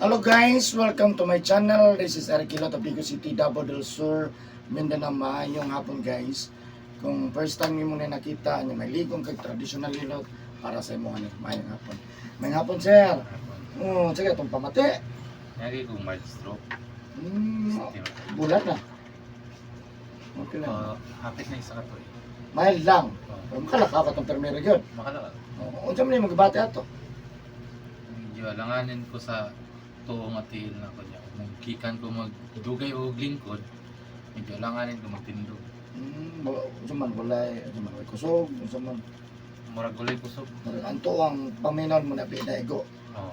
Hello guys, welcome to my channel. This is Eric Hilot of Bigo City, Davao del Sur, Mindanao. Maayong hapon, guys. Kung first time nimo na nakita niya, may ligong kag traditional hilot para sa imo ani. Maayong hapon. Maayong hapon, sir. Oh, sige itong pamati. Nagi kong mild stroke. Bulat na. Okay lang. Hapit na isa ka to eh. Mild lang. Oh, Pero makalakaw ka itong permero yun. makalakal. Oh, unsa man yung magbati ato? Medyo alanganin ko sa tuong atil na kanya. Kung gikan ko magdugay o lingkod, medyo alanganin ko magtindog. Unsa man walay, unsa man walay kusog, unsa man Murag gulay kusog. anto ang paminaw mo na pinaigo. Oh,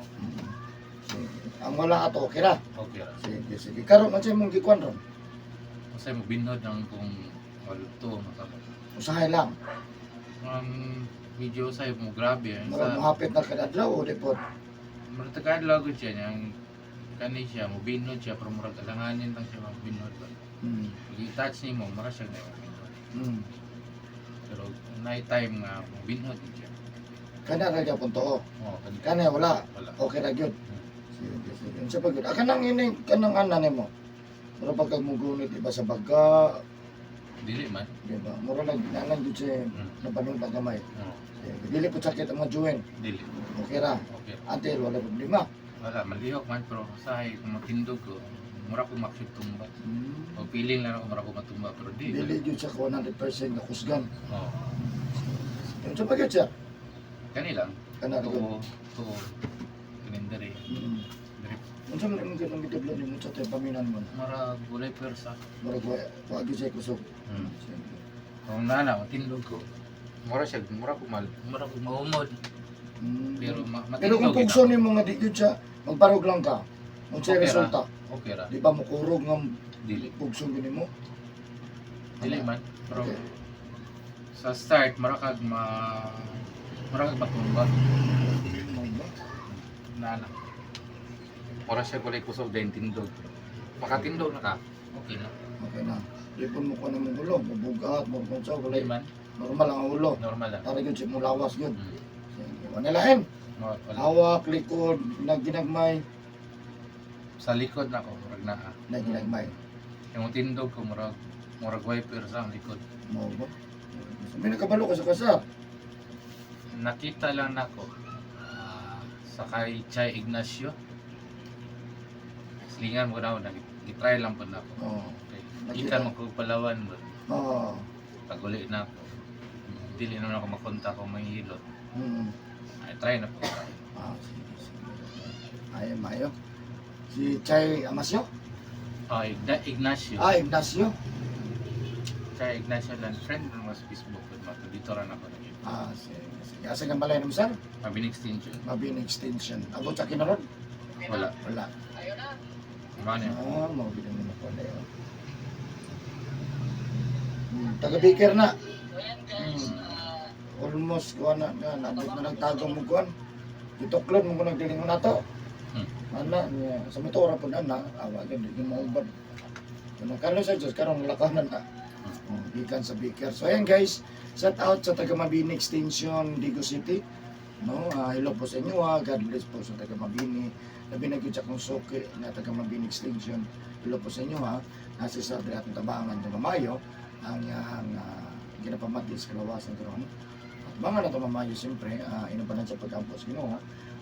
Sige. Ang wala ato okay ra. okay ra. Sige, sige. Karon unsa imong gikuan ron? Kasi mo binhod ang kung walo to makamot. Usahay lang. Medyo say mo grabe eh. Mura Sa mohapit na kada adlaw o di pod. murag tagadlaw gud siya niyang kani siya mo binhod siya pero murag alanganin lang siya magbinhod ba. I-touch nimo mura siya na binhod. Pero night time nga mo binhod gud siya. Kana ra gyapon to. Oh, kani Kana wala. wala. Okay ra gyud. Sige, sige. Unsa pa gyud? Ah, kanang ini kanang ana nimo. Mura pag kag mugunit iba sa baga, Dili man. di ba? Mura lang nalang gyud siya napanong gamay. Oh, Sige. Dili po sakit ang mga joint. dili. Okay ra. Okay. Until wala problema. Wala malihok man pero usahay kung matindog ko mura ko makit tumba. O feeling lang ako mura ko matumba pero di. Dili gyud siya 100% nga kusgan. Oh, Unsa pa gyud siya? kani lang. Kana ra gyud. Tuo, tuo. Kanin diri. Diri Unsa man imong gitong gitudlo nimo sa tayo paminan mo na? mura gulay pwersa. Murag wa gyud siya kusog. Sige. Kung nana matindog ko. Mura siya, mura ko mal, mura ko maumod. Pero matindog. Pero kung gid pugso ako. nimo nga di gyud siya, magbarog lang ka. Unsay Okay ra. resulta? Okay ra. Di ba mokurog nga Dili. pugso gyud nimo? Dili man. Pero Okay. sa start mura kag matumba. Mao ba? Nana. Mura siya gulay kusog dahil tindog. Makatindog na ka. Okay na. Okay na. Di pud mo kuno mong ulo, mubugat, mo kung sa wala Dili man. normal ang ulo. Normal lang. Para gyud siya mulawas gyud. Sige, wala lain. Wala. Hawak, likod, nagginagmay, Sa likod na ako, murag naa. nagginagmay. Yung tindog ko, murag, murag wiper sa ang likod. Mao ba? May nakabalo ka sa kasar. Nakita lang nako sa kay Chay Ignacio. Silingan mo na ako, gitry lang po na ako. Oo. Okay. Nakita. Ikan mo ko Palawan mo. Oo. Paguli na ako. Dili naman ako makontak kung may hilot. Ay, try na po. Ah, sige, sige. Ay, mayo. Si Chay Amasio? Ah, Ignacio. Ah, Ignacio. Chay Ignacio lang friend mo sa Facebook. Dito rin ako naging. Ah, sige. Sige. Asa kang balay mo, sir? Mabini extension. Mabini Extension. Abot sa kinaron? Wala. Wala. Ano yun? Ah, mabili mo na pala yun. Taga Baker na. Almost kuan na, na naabot na nagtagong mo kuan. Gituklod mo ko nagdiling mo na to. Ana niya sa motor po na na awa gyud di mo ubad. Kuno kalo sa Diyos karon lakanan na. Oh, gikan sa Baker. So ayan guys, shout out sa taga Mabini Extension, Digo City. No, hello po sa inyo ha. God bless po sa taga Mabini. Labi na gyud sa akong suki na taga Mabini Extension. Hello po sa inyo ha. Nasa sa diri atong tabangan sa Mamayo ang iyang ginapamati sa kalawasan karon. At bangan na ito Mamayo siyempre, inubanan sa pagkampo sa Ginoo.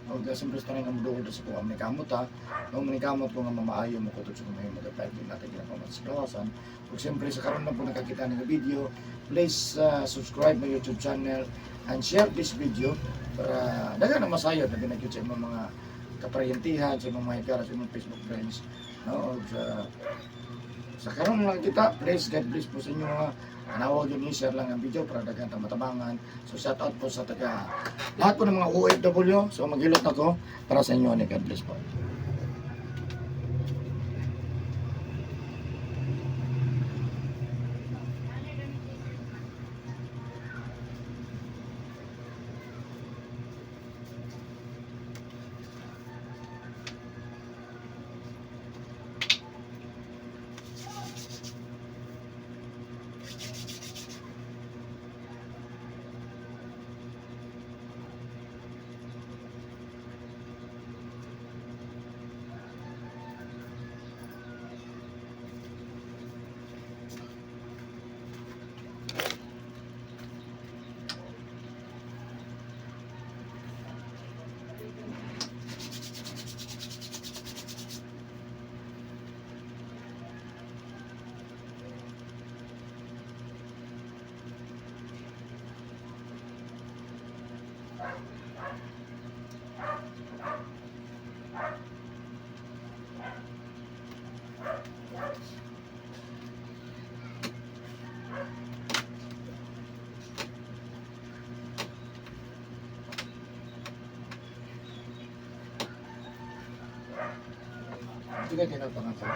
O siyempre sa tanan nga moduol sa kuha manikamot ha. No manikamot ko nga mamaayo mo kutob sa kumahimo kay pwede natin ginapamati sa kalawasan. Ug siyempre sa karon lang po nakakita ng video, please subscribe my YouTube channel and share this video para daghan na masayod na binagyo sa imong mga kaparyentihan, sa imong mga higara, sa imong Facebook friends. No, ug sa karon lang kita, please God bless po sa inyo mga anawag yun, share lang ang video para daghan ta matabangan. So shout out po sa taga lahat po ng mga OFW. So maghilot ako para sa inyo ni God bless po. Hindi ka tinatakan sa?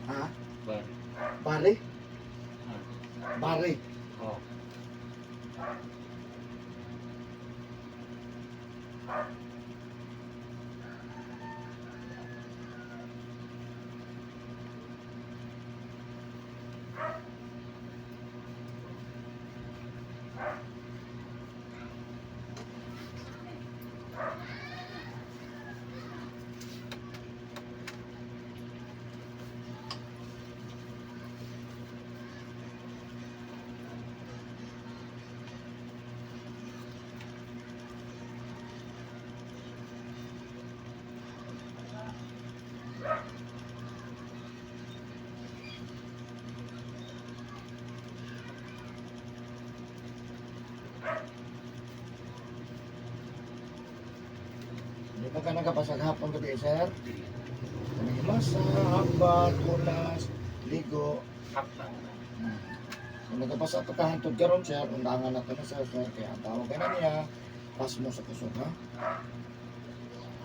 Ha? Bari. Bari? Bari. Oh. Di ba ka nagapasag hapon gabi, sir? Masa, hamba, tulas, ligo. Hapla. Kung nagapasa ito kahantod karon, sir, undangan na ito na, sir, sir. Kaya ang tawag ka na niya, pasmo sa kusog, ha?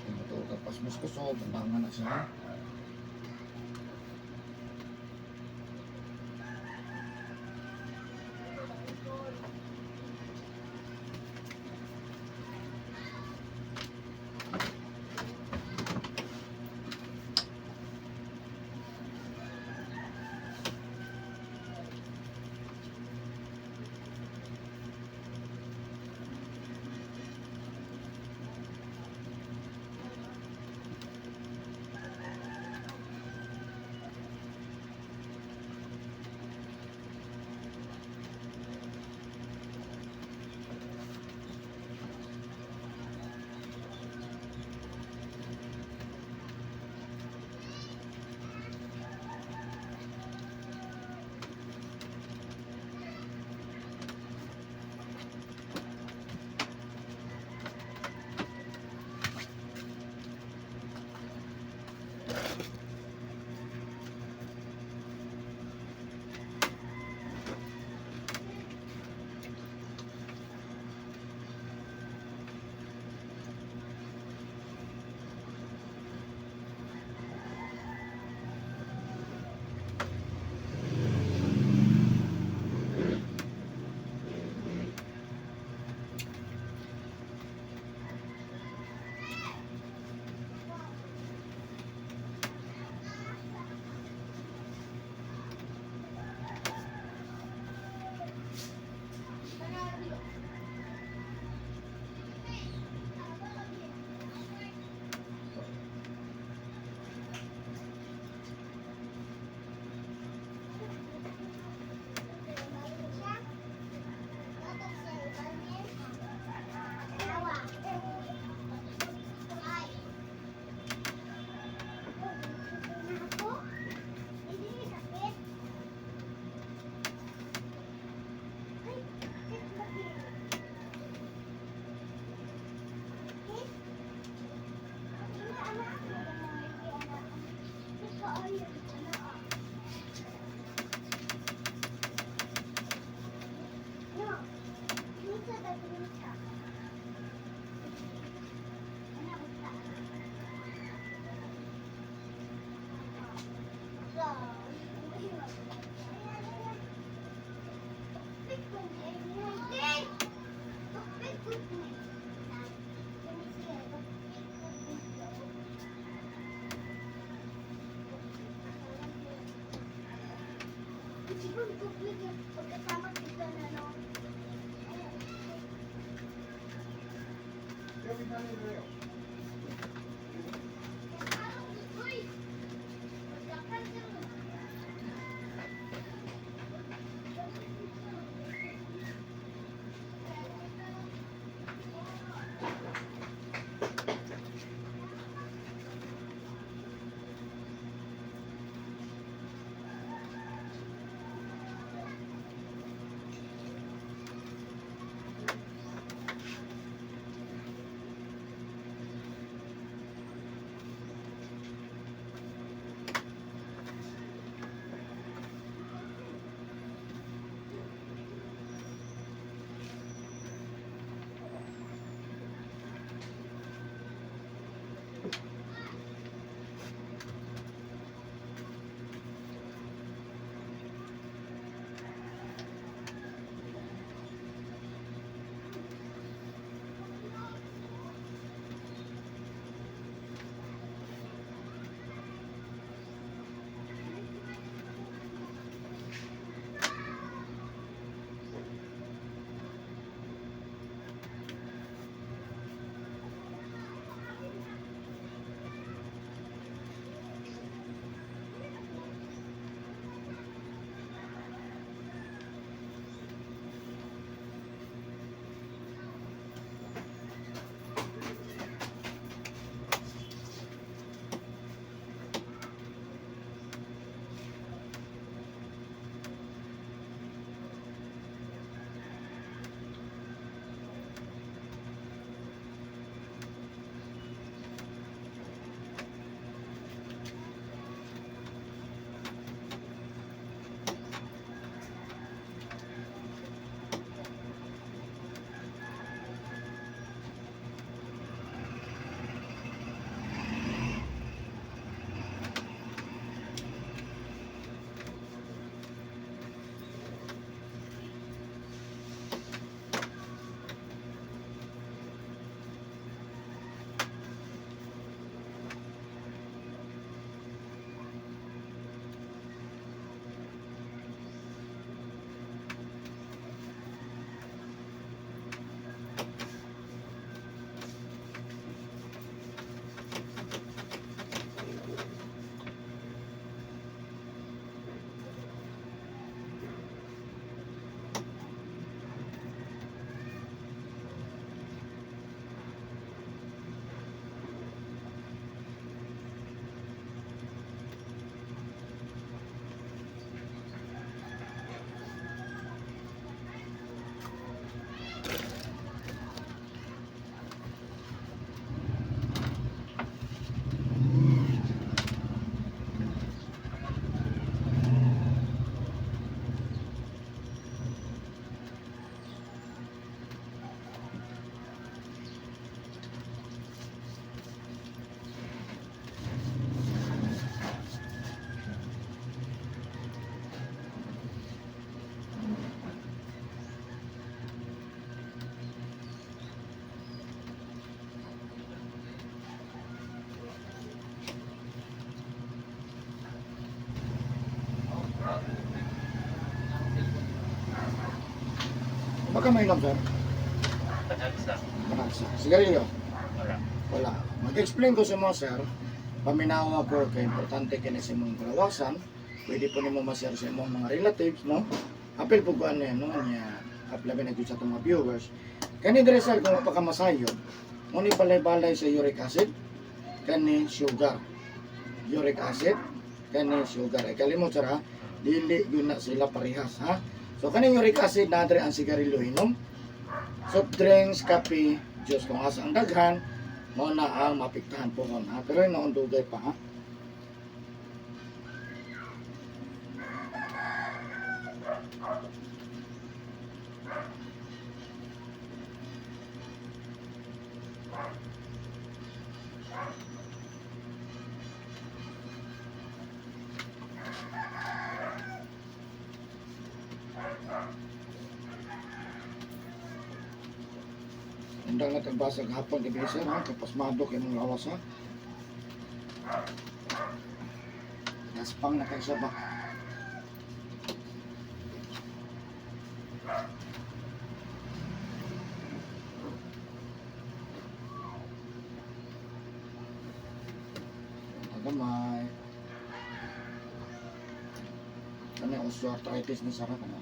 Kung matuog ka pasmo sa kusog, undangan na siya, ha? Pagkasama sila na no. Uy! Baka may inom, sir. Panagsa. Panagsa. Sigarilyo? Wala. Wala. Mag-explain ko sa mga sir, paminawa ko kay importante kini sa imong kalawasan, pwede po nimo ma-share sa imong mga relatives, no? Apil po ko ano yan, no? Nya, aplabi na gyud sa atong mga viewers. Kani dire sir, kung mapakamasayod, mo ni balay-balay sa uric acid, kani sugar. Uric acid, kani sugar. Ay kalimot sir ha, dili yun na sila parehas ha. So kani uric acid na dire ang sigarilyo inom, soft drinks, kape, juice kung asa ang daghan, mao na ang mapiktahan po kon ha. Pero noon dugay pa ha. Undang na tagbasa gahapon kay sir ha, kay pasmado kay mong lawas ha. Gaspang na kay siya ba. Tagamay. Kani osteoarthritis ni Sarah kana.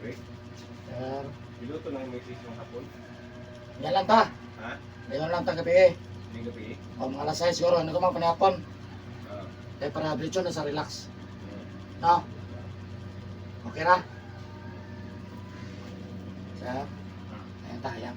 Rick, Sir, piloto na yung yung hapon. yan lang ta. Ha? Ngayon lang ta gabi eh. Hindi gabi eh. O mga alas 6 siguro, ano ko mga panahapon. Ah. Kaya para diretso na sa relax. No? Okay ra? Sir, ayan ta, ayan.